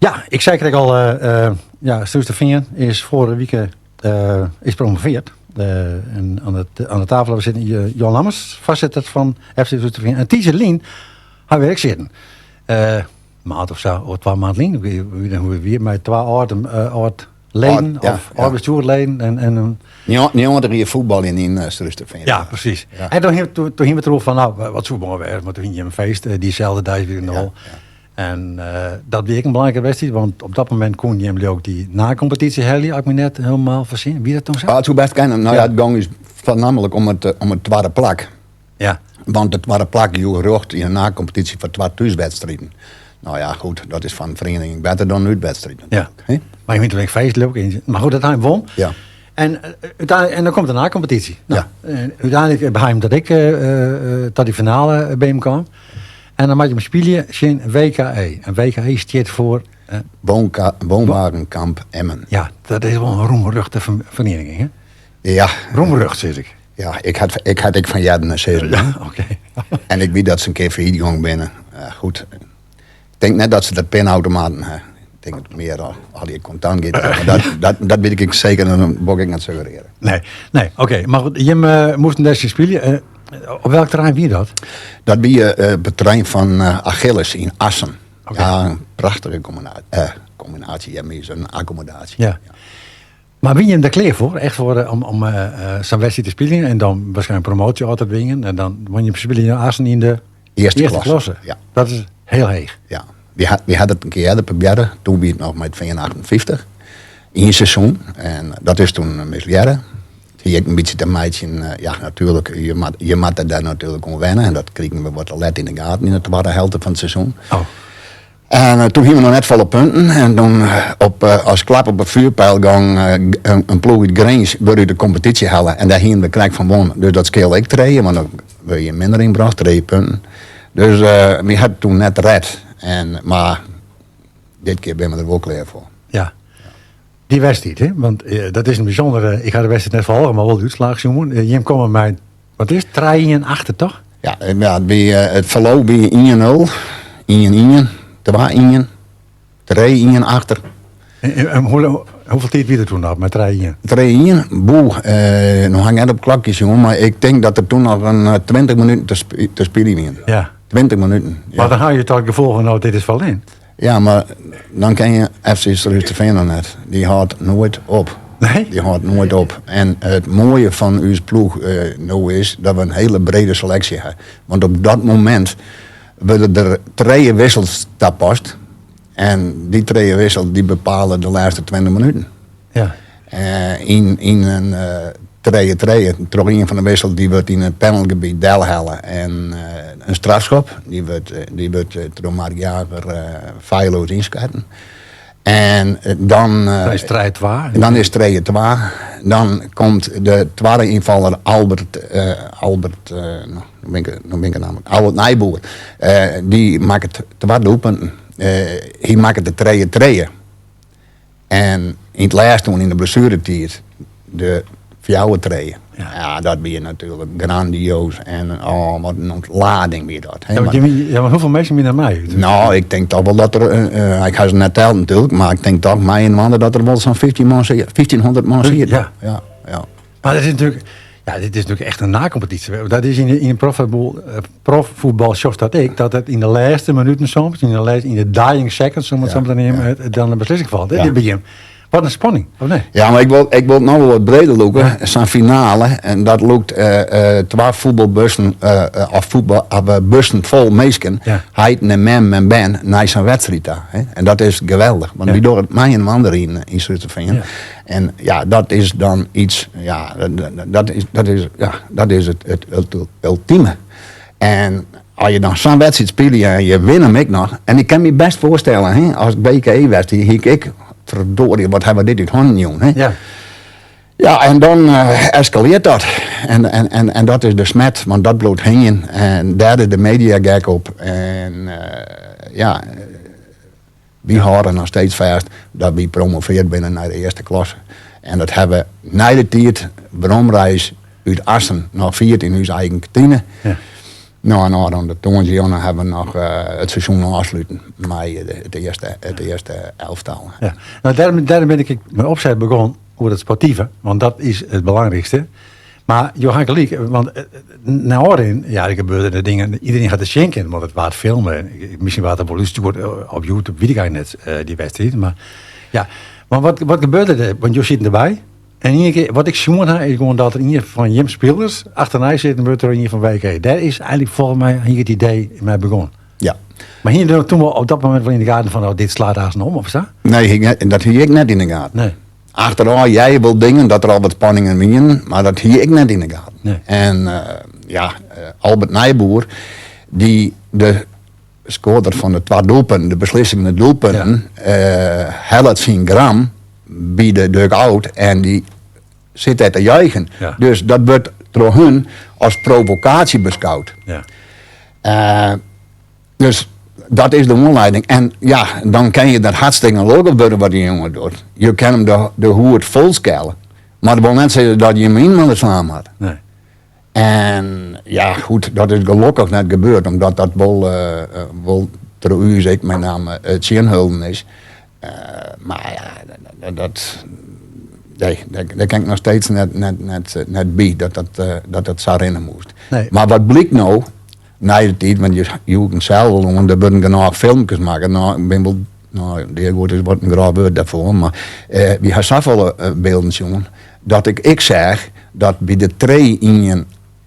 Ja, ik sei krekt al, ja, Surhústerfean is foarige wike is promoveard. En oan de tafel hawwe we sitten Jan Lammers, foarsitter fan FC Surhústerfean. In tiidsje lyn ha we ek sitten. Maand of sa, of twa maand lyn, ik weet niet hoe it wie, mei twa âld, âld leden of âld bestjoerleden. En 90 jier fuotbaljen yn Surhústerfean. Ja, presys. Ja. En toen, toen, toen hiene we it deroer fan, nou, wat soe moai wêze, mar toen hiene jim in feest, dyselde deis wie it al. En dat wie ek in belangrike wedstriid, want op dat momint koene jim ook dy nakompetysje helje, as ik my net hielendal fersin. Wie dat toen sa? Ah, it soe bêst kinne. No ja, it gong ús foarnammentlik om it twadde plak. Ja. Want it twadde plak joech rjocht yn de nakompetysje foar twa thúswedstriden. No ja, goed, dat is foar in feriening better dan útwedstriid natuerlik. Ja. Mar je witte ek feestlik. Mar goed, dat ha jim wûn. Ja. En, en dan komt de nakompetysje. Nou, Ja. En úteinlik ha jim dat ek ta dy finale by jim kaam. En dan moat jim spylje tsjin WKE. En WKE stiet foar... Woonwagenkamp Emmen. Ja, dat is wol in roemruchte feriening, hè? Ja. Roemrucht, sis ik. Ja, ik ha ek fan hearren sizzen. Ja, oké. En ik wit dat se in kear fallyt gong binne. Ja, goed. Ik tink net dat se der pinautomaten ha. Ik tink dat mear al allegear kontant giet. Mar dat wit ik seker en dat wol ik net suggerearje. Nee, nee, oké. Mar goed, jim moasten dêr spylje. Op welk terrein wie dat? Dat wie op it terrein fan Achilles yn Assen. Oké. Ja, in prachtige kombinaasje. Ja, mear in akkommodaasje. Ja. Mar wiene jim der klear foar? Echt foar om sa'n wedstriid te spyljen en dan waarskynlik promoasje ôf te dwingen en dan, want jim spylje yn Assen yn de Earste earste klasse. klasse. Ja. Dat is hiel heech. Ja. Wy ha it in kear earder probearre. Toen wie it noch mei it Fean 58. Ien seizoen. En dat is toen mislearre. It hie ek in bytsje te meitsjen, ja natuerlik, je moatte dêr natuerlik oan wenne. En dat krigen we wat te let yn de gaten yn de twadde helte fan it seizoen. Oh. En toen hiene we noch net folle punten. En toen op, as klap op de vuurpijl gong in ploech út Grins wurdt út de kompetysje helle. En dêr hiene we krekt fan wûn. Dus dat skeelde ek trije, want dan wurde je minder ynbrocht, trije punten. Dus wy ha it toen net red. En, mar dit kear binne we der wol klear foar. Ja. Dy wedstriid, hè? Want dat is in bysûndere. Ik ha de wedstriid net folge, mar wol de útslach sjoen. Jim komme mei, wat is it, 3-1 achter, toch? Ja, ja, it wie, it ferloop wie 1-0, 1-1, 2-1, 3-1 achter. En hoefolle tiid wie der toen noch mei 3-1? 3-1? Boe, no ha ik net op it klokje sjoen, mar ik tink dat der toen noch in 20 minuten te spyljen wiene. Ja. 20 minuten. Ja. Mar dan ha je toch it gefoel fan, no, dit is ferlern. Ja, mar dan ken je FC Surhústerfean noch net. Dy hâldt noait op. Nee? Dy hâldt noait op. En it moaie fan ús ploech no is dat we in hiele brede seleksje ha. Want op dat momint wurde der trije wissels tapast. En dy trije wissels dy bepale de lêste 20 minuten. Ja. Yn in trije trije troch ien fan de wissels dy wurdt yn it penaltygebiet delhelle en in strafskop dy wurdt dy wurdt troch Mark Jager feilloos ynsketten. En dan Dan is trije twa. Dan is trije twa. Dan komt de twadde ynfaller Albert Albert no bin ik no bin ik de namme Albert Nijboer dy makket twa doelpunten. Hy makket de trije trije. En yn it lêst toen yn de blessueretiid de fjouwer trije. Ja. dat wie natuerlik grandioos en oh, wat in ûntlading wie dat. Ja, want ja, maar hoefolle minsken wiene der mei? No, ik tink toch wol dat der, uh, ik ha se net teld natuerlik, mar ik tink toch mei inoar dat der wol sa'n 15 man, 1500 man siet. Ja. Ja, ja. Mar dat is natuerlik, ja, dit is natuerlik echt in nakompetysje. Dat is yn in profvoetbal, eh, profvoetbal sjochst dat ek, dat it yn de lêste minuten soms, yn de, lêste, yn de dying seconds, om it sa mar te neamen, dan de beslissing falt. Dit begjin. Wat in spanning, of nee? Ja, mar ik wol it noch wol wat breder lûke. Sa'n finale, en dat lûkt twa fuotbalbussen, of fuotbal, bussen fol minsken, heiten en memmen en bern, nei sa'n wedstriid ta. En dat is geweldich, want wy dogge it mei inoar yn Surhústerfean. En ja, dat is dan iets, ja, dat is, dat is, ja, dat is it, it, it ultime. En as je dan sa'n wedstriid spylje en je winne him ek noch, en ik kin my bêst foarstelle, hè, as ik BKE west hie, hie ik ek, verdorie, wat ha we dit út hannen jûn, hè. Ja. Ja, en dan eskaleart dat. En, en, en, en dat is de smet, want dat bliuwt hingjen. En dêr is de media gek op. En ja, Wy hâlde noch steeds fêst dat wy promoveard binne nei de earste klasse. En dat ha we nei de tiid weromreis út Assen noch fierd yn ús eigen kantine. Ja. No en ôf dan de tongersdeitejûn hawwe we noch it seizoen ôfsluten mei it earste, it earste elftal. Ja. No, dêrom, dêrom bin ik mei opset begûn oer it sportive, want dat is it belangrykste. Mar jo ha gelyk, want nei ôfrin, ja, der gebeurde de dingen, iderien hat it sjen kinnen, want it waard filme. Miskien waard it wol útstjoerd op YouTube, wit ik eigentlik net, dy wedstriid. Mar ja, mar wat, wat gebeurde der? Want jo sieten derby. En ien kear, wat ik sjoen ha, is gewoan dat der ien fan jim spilers achternei sitten wurdt troch ien fan WK. Dêr is eigentlik folgens my hie it idee mei begûn. Ja. Mar hiene jo toen wol op dat momint wol yn de gaten fan, oh, dit slaat aanst om of sa? Nee, dat hie ik net yn de gaten. Nee. Achterôf hear je wol dingen dat der al wat spanningen wienen, mar dat hie ik net yn de gaten. Nee. En ja, Albert Nijboer, dy de skoarder fan de twa doelpunten, de beslissende doelpunten, ja. Hellet syn gram by de dugout en dy sit dêr te juichen. Ja. Dus dat wurdt troch hun as provokaasje beskoud. Ja. Dus dat is de oanlieding. En ja, dan kin je der hartstikke lilk op wurde wat dy jonge docht. Je kin him de, de hûd fol skelle. Mar dat wol net sizze dat je him yn moatte slaan moatte. Nee. En ja, goed, dat is gelokkich net gebeurd, omdat dat wol, wol troch ús ek mei namme tsjinholden is. Mar ja, dat, nee, dêr kin ik noch steeds net, net, net, net by dat dat, dat dat sa rinne moast. Nee. Mar wat blykt no, nei de tiid, want je joegen sels al oan, der wurden genôch filmkes makke. No, ik bin wol, no, deagoed is wat in grot wurd dêrfoar, mar wy ha safolle bylden sjoen, dat ik ek seach dat by de trije ien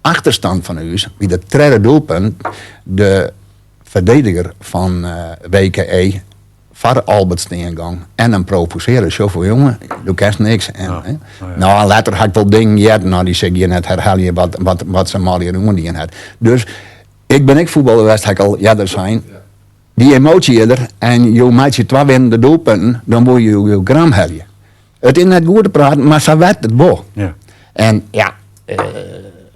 achterstand fan ús, by de tredde doelpunt, de ferdediger fan WKE foar Albert stean gong en him provosearre. Sjoch foar jonge, do kenst niks. En, Oh, hè. oh ja. Nou, en letter ha ik wol dingen heard, nou, dy sil ik hjir net herhelje wat, wat, wat se mei dy oandien hat. Dus ik bin ek fuotballer west, ha ik al earder sein. Dy emotie is der en jo meitsje twa winnende doelpunten, dan wolle jo jo gram helje. It is net goed te praten, mar sa werkt it wol. Ja. En ja,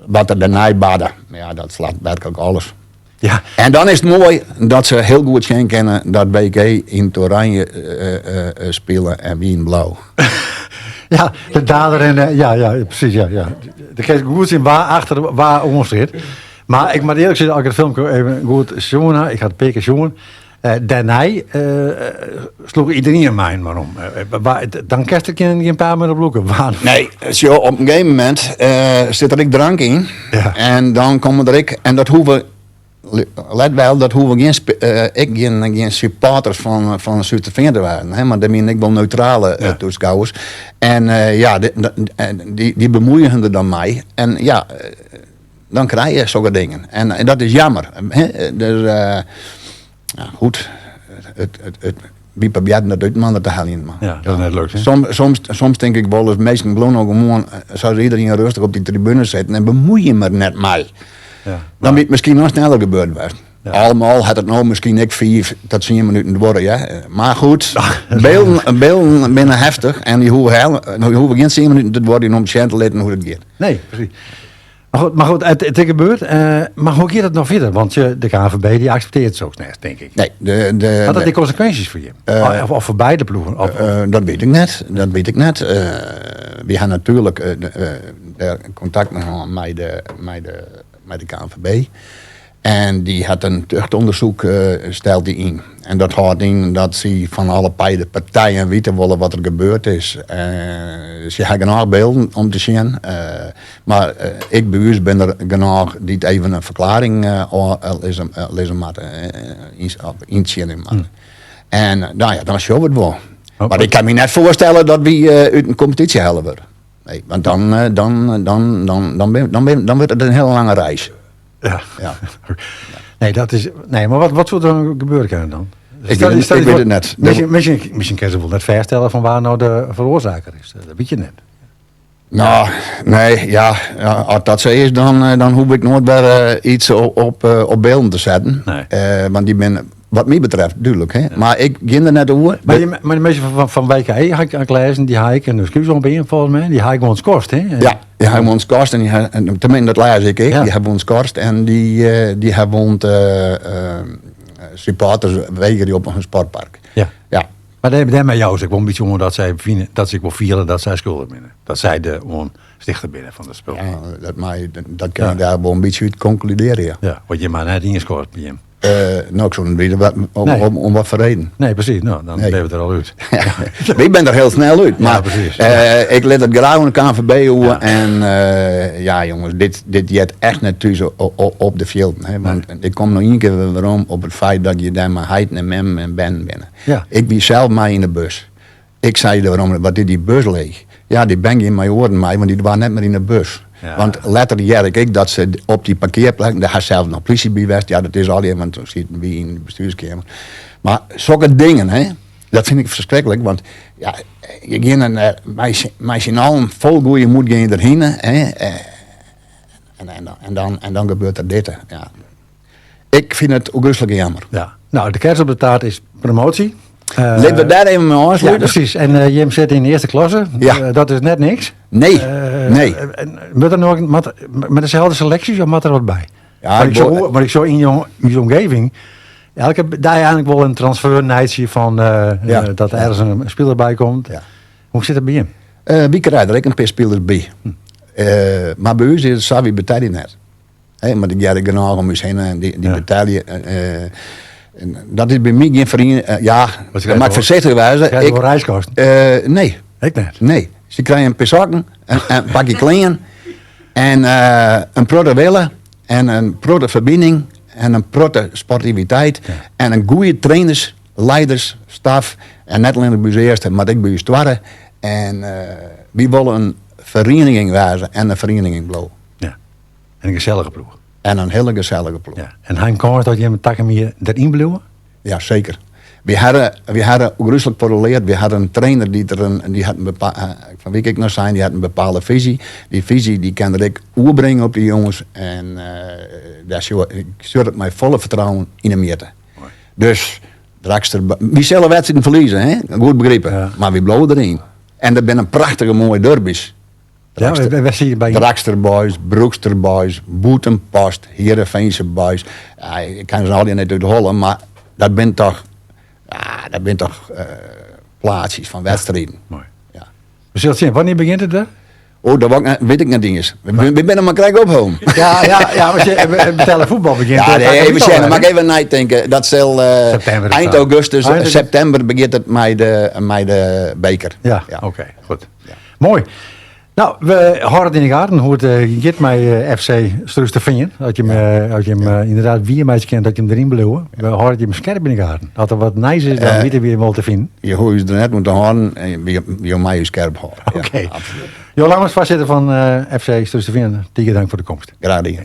wat der dêrnei barde, ja, dat slacht werklik alles. Ja. En dan is it moai dat se hiel goed sjen kinne dat WK yn it oranje spile en wy yn blau. Ja, de dader en ja, ja, precies. Ja, ja. Dan kinst goed sjen wa achter wa oan sit. Mar ik moat earlik sizze, as ik it filmke even goed sjoen ha, ik ha it in pear kear sjoen, dêrnei sloech iderien my mar om. Dan kinst der gjin peil mear op lûke. Nee, sjoch, op in gegeven momint sit der ek drank yn. Ja. En dan komme der ek, en dat hoege, let wel, dat hoege gjin, ek gjin, gjin supporters fan, fan Surhústerfean te wêzen, hè, mar dat wiene ek wol neutrale Ja. toeskouwers. En ja, dy, dy bemoeie hun der dan mei. En ja, dan krije je sokke dingen. En, en dat is jammer. Hè? Dus, ja, goed. It, it, it, wy probearren dat út inoar te heljen. Mar Ja, dat is net lukt. Hè? Soms, soms, soms tink ik wolris, minsken bliuwe no gewoan, sa as iderien rêstich op dy tribune sitten en bemoei je mar net mei. Ja. Dan wie it miskien noch sneller gebeurd west. Ja. Allemaal hat it no miskien ek 5 tot 10 minuten duorre, ja. Mar goed, bylden, bylden binne heftich en dy hoege, hel, hoege gjin 10 minuten te duorjen om sjen te litten hoe't it giet. Nee, precies. Maar goed, maar goed it, it is gebeurd. Mar hoe giet it noch fierder? Want de KNVB dy akseptearret soks net, tink ik. Nee, de, de, Hat dat de konsekwinsjes foar jim? Of, of foar beide ploegen? Of, Dat wit ik net. Dat wit ik net. Wy ha natuerlik dêr kontakt mei hân mei de, mei de, mei de KNVB. En dy hat in tuchtûndersyk stelt dy yn. En dat hâldt yn dat sy fan alle beide partijen witte wolle wat der gebeurd is. Sy ha genôch bylden om te sjen. Mar ek by ús binne der genôch dy't even in ferklearring ôflizze lizze moatte, yntsjinje moatte. En no ja, dan sjogge we it wol. Mar ik kin my net foarstelle dat wy út in kompetysje helle wurde. Nee, want dan, dan, dan, dan, dan, dan, dan wurdt it in hiele lange reis. Ja. Ja. Nee, dat is, nee, mar wat, wat soe der dan gebeure kinne dan? Ik wit it, ik wit it net. Miskien, miskien, miskien kinne se wol net fêststelle fan wa no de feroarsaker is. Dat wit je net. No, nee, ja, as dat sa is, dan, dan hoech ik noait wer iets op, op, op bylden te setten. Nee. Want dy binne, wat my betreft, dúdlik. Hè? Mar ik gean der net oer. Mar, dy, mar de minsken fan, fan WKE ha ik, ha ik lêzen, dy ha ek in ekskús oanbean folgens my. Dy ha ek gewoan skorst, hè? Ja, dy ha gewoan skorst. En dy ha, en teminsten, dat lês ik ek. Ja. Dy ha gewoan skorst en dy, dy ha wold supporters wegerje op in sportpark. Ja. Ja. Mar dêrmei jouwe se ek wol in bytsje oan dat sy fine, dat se ek wol fiele dat sy skuldich binne. Dat sy de oanstichter binne fan it spul. Ja, dat, mei, dat kin je dêr wol in bytsje út konkludearje. Ja. Ja, want jim ha net ien skort by jim. No, ik soe net witte wat, om, Nee. om wat foar reden. Nee, presys. No, dan Nee. binne we der al út. Ik bin der hiel snel út. Ja, Mar presys. ik lit it graach oan de KNVB oer. Ja. En ja, jonges, dit heart echt net thús op de fjilden. Hè? Want ik kom noch ien kear wer werom op it feit dat je dêr mei heiten en memmen en bern binne. Ja. Ik wie sels mei yn de bus. Ik sei derom, wat is dy bus leech? Ja, dy bern gean mei oaren mei, want dy doarre net mear yn de bus. Ja. Want letter hear ik ek dat se op dy parkearplek, dêr ha sels noch plysje by west, ja dat is allegear, want toen sieten wy yn de bestuurskeamer. Mar sokke dingen, hè, dat fyn ik ferskriklik, want ja, je geane eh, mei syn allen fol goede moed gean je derhinne, hè, en dan gebeurt der dit. Ja. Ik fyn it ôfgryslik jammer. Ja. No, de kers op de taart is promotie. Litte we dêr even mei ôfslute. Ja, presys. En jim sitte yn de earste klasse. Ja. Dat is net niks. Nee, nee. En moat der noch, moat, mei deselde seleksjes of moat der wat by? Ja, Want ik ik wol- want ik sjoch yn jo, yn jo omgeving elke dei eigentlik wol in transfer nijtsje fan Ja. dat ergens in spiler by komt. Ja. Hoe sit it by jim? Wy krije der ek in pear spilers by. Mar by ús is it sa, wy betelje net. Hè, want ik hear ek genôch om ús hinne en dy Ja. betelje. En dat is by my gjin ferien. Ja, Wat dan moat ik foarsichtich wêze. Krijg je wol reiskosten? Nee. Ek net? Nee. Se krije in pear sokken, in pakje klean en in protte wille en in protte ferbining en in protte sportiviteit Ja. en in goede trainers, leiders, staf en net allinnich by ús earste, mar ek by ús twadde. En wy wolle in ferieniging wêze en in ferieniging bliuwe. Ja. En in gesellige ploech. En in hiele gesellige ploech. Ja. En ha jim kâns dat jim takom jier deryn bliuwe? Ja, seker. Wy hawwe, wy hawwe ôfgryslik proleard. Wy hawwe in trainer dy't der in, dy hat in bepa-, fan wie ik noch sein, dy hat in bepaalde fisy. Dy fisy dy kin er ek oerbringe op de jonges. En dêr sjoch, ik sjoch it mei folle fertrouwen yn 'e mjitte. Moai. Dus, Drachtster, wy sille wedstriden ferlieze, hè? Goed begripe. Ja. Mar wy bliuwe deryn. En der binne prachtige moaie derbys. Ja, wêr siet je by? Drachtster Boys, Broekster Boys, Bûtenpost, Heerenveense Boys. Ja, ik kan se allegear net út de holle, mar dat binne toch, ja, dat binne toch plaatsjes fan wedstriden. Moai. Ja. We sille sjen, wannear begjint it wer? Oh, dat wol ik net, wit ik net iens. We binne mar krekt opholden. Ja, ja, ja, want je betelle fuotbal begjint. Ja, nee, even sjen, dan moat ik even neitinke. Dat sil Septimber of eind sa. augustus, Eind augustus. septimber begjint it mei de beker. Ja, Ja. oké, goed. Ja. Moai. No, we hâlde it yn de gaten hoe't it giet mei FC Surhústerfean. As jim, as jim ynderdaad wier meitsje kinne dat jim deryn bliuwe. We hâlde jim skerp yn de gaten. As der wat nijs is, dan witte wy jim wol te finen. Je hoege ús der net oan te hâlden. Jo meie ús skerp hâlde. Oké. Ja, absolút. Jo Lammers, foarsitter fan FC Surhústerfean, tige dank foar de komst. Graach dien.